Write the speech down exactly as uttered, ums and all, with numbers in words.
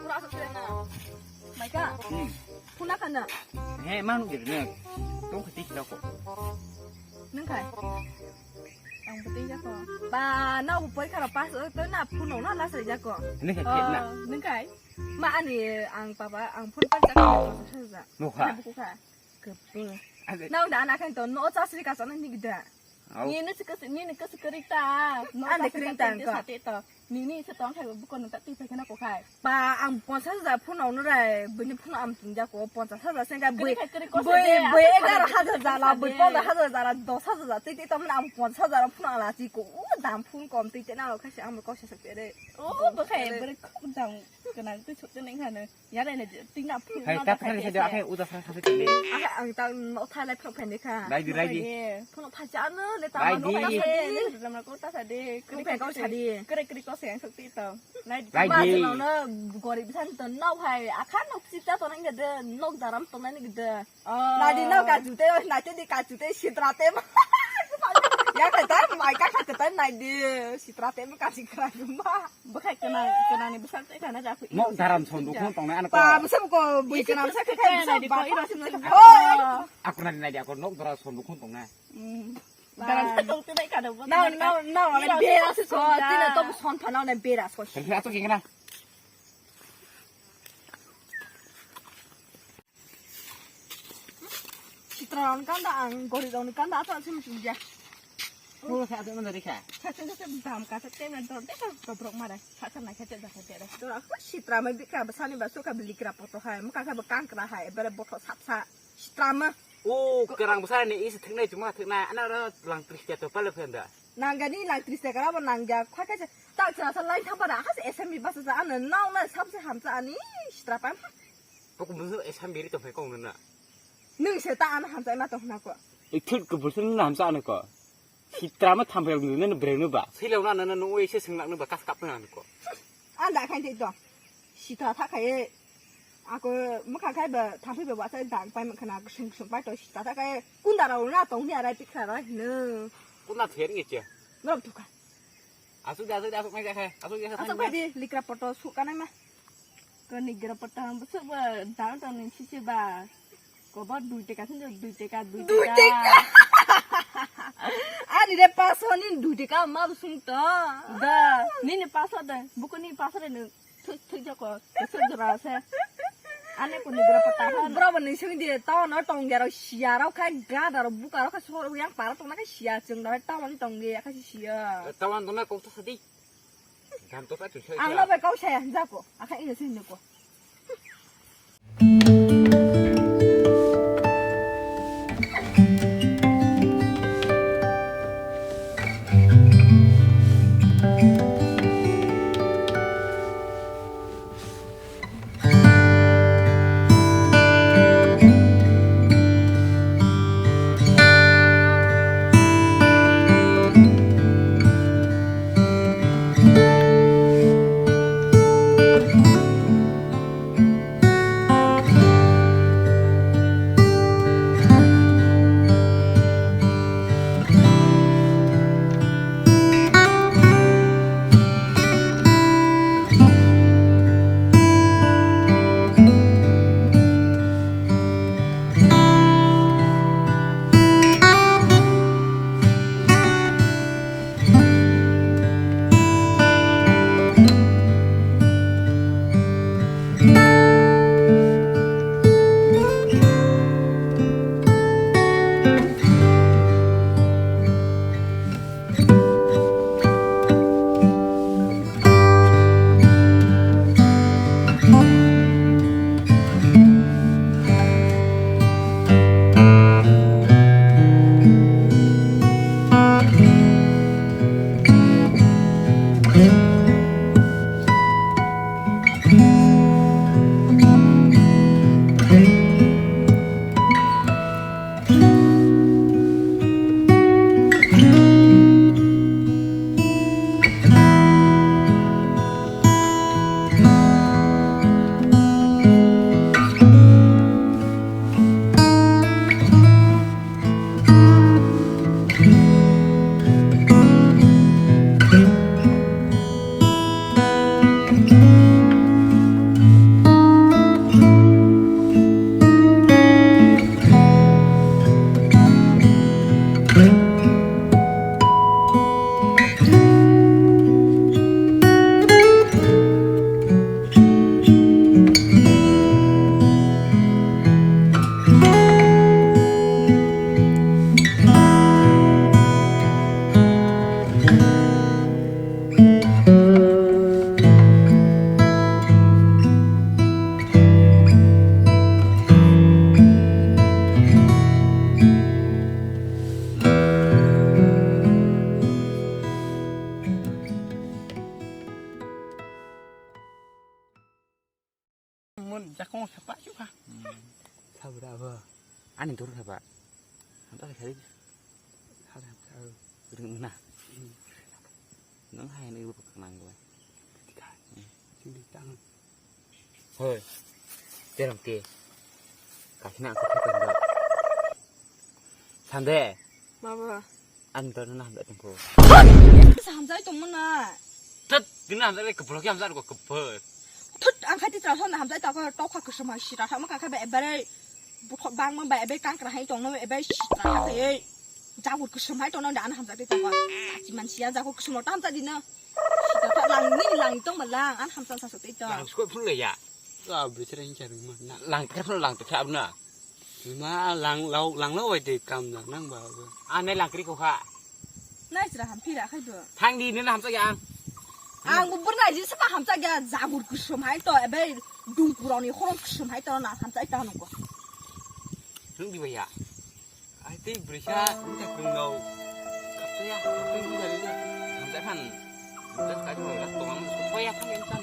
Pura asuk sila na. Maika? Hmm. Phuna kana? He, mang nung diri ne. Tong khati sila ko. Nung kai? Ang betul jako. Ba, na upoi kara pas, eh, to na phone na lasa jako. Nung kai na? Oh, nung kai? Ma ani ang papa, ang phone pa jako. Nukha. Buku ka. Kepul. Ade. Na udah anak kan to, no chasri ka sana ni gida. Au. Ni ni sekas ni ni kes kerita. No ande chasri kerita ka angka. Sate to. Ni ni setong kai bukan tak tipe kena ko kai. Pa ang ponsas hajar phone no rai, bini phone am tung jako ponsas hajar sengka bui. Kiri kai kiri kose bui de, bui aku egar kada hajar jala, bui kose de. Pondro hajar jala, dos hajar jala, titi to am ponsas hajar phone ala chiko. U dam phone kom titi na lo kasi ang kose sekere. Oh, bakai bere khuk dam. Kenang tu chuk kenang kana. Yare ne, tingna phung. Hai, ma ta da phari khai sai de, dia. Akhai uda sai sai de. Akhai ang ta no thai lai phok phai ne kha. Rai di, rai di. Phung pha cha no le ta. Rai ma no di. Khai sai de, le ta ma ko ta sa de. Phung phai ko sa di. Kre kre ko se ang sok ti to. Lai di. Rai di. Ma no gori bisan to no hai. Akha no si ta to nang de, nok daram to nang de. Oh. Nai di no ka jute, nai te di ka jute sitra te. Ya ka ta mai ka ka ta nai di sitra te ka si kra ma. Bwkhai kwnang, kwnangni bwsakte khana da. Nok daram son dukun tongnai ano ko. Ba, bwsam ko bui kwnang sa khe khe bwsam ba. Ako nani nai ako nok daram son dukun tongnai. Daram sa tong te nai kana. No, no, no, bera so, tina to son phana ne bera so. Ato kingna. Sitra rok ni kanda ang gori rok ni kanda ato asim chum dia. Ulo kha ato manda rikha. Kha kha kha dam ka te na dor de ka to brok mare. Kha kha na kha te da kha te da. To aku sitra ma bikra ba sani ba suka bilikra poto hai. Muka kha ba kangkra hai. Bare botho sap sa. Sitra ma. O kerang ba sani is thiknai chuma thiknai. Ana ro lang tris to pale phenda. Nangani lang tris ka ba nangya. Kha kha ta chara sa lai thapa da. Has S M B basa sa ana nau na sap sa ham sa ani sitra pa. Pok musu esam biri tongphai kong nana. Nung se ta ano hamchai ma tong na ko. Ithut ko bulsa nung hamsa ano ko. Sitra ma thampai rok nung breng nu ba. Silo na nana nung ese sing nak nu ba kas kap na ko. Anda khain te to. Sitra tha khai. Ako mukha khai ba thampai ba wasa dang pai ma khana kusung kusung pai to sitra tha khai. Kunda rau na tong ni arai pikra rau nu. Kuna ther ngi che. Norok thukha. Asuk de, asuk de, asuk mai jakha, asuk jakha. Asuk mai di, likra poto suk kanai ma. Ko likra poto ham suk ba, dang tang ni sisi ba. Ko ba dui teka sin dui teka, dui teka. Ani de paso ni dui teka ma sung to. Da, ni ni paso de, buku ni paso de ni. Thik, thik jako, thik jora se. Ane kuni bro pata han. Bro bo nung sung di, tao no tong yaro siya rok khai, gada rok buka rok khai, so yang para tong na khai siya, chung no tao ni tong di, khai siya. Tao no na kok to sadi. Gam to pa tu so. Ang no be kau saya, jako, akai ina sing ko. Mon jakong sapa sukha. Sabra abo. Ani dur khaba. Hamta khari. Sabra hamta. Ring na. Nang hai ni bu kanang gue. Sindi tang. Hoi. Teram ke. Kasina aku kata ndo. Sande. Baba. Ani dur na hamta tengko. Sa hamjai tongmana. Tat, dina hamjai le kebelok ya hamjai ko kebel. Thut, ang khai titra hon hamjai ta ko tokha kusuma sira thama ka kha be ebare bukho bangma ba ebe kangkra hai tongno ebe sitra ha kai. Jagur kusum hai tongno da an hamjai tongwa. Achi man sia jagur kusum ta hamjai dina. Sitra ta lang ni lang tong ma lang an hamjai sa sa te to. Lang sko phun le ya. Ka bichara hin charung ma na. Lang ter phun lang ter abna. Ma lang lau lang lau wai de kam na nang ba. Ane lang kri ko kha. Nai sira ham phira khai do. Thang di nina hamsa ya. Ang bo bernai ji sapa hamsa ya jagur kusum hai to ebe dungkuroni khorok kusum hai to na hamsa ta nungko. Nung di baya. Ai tei brisa nta kung dau. Kapto ya, kapto ya, ya. Hamsa phan. Hamsa ka jo la to ang ko ya phan yang chan.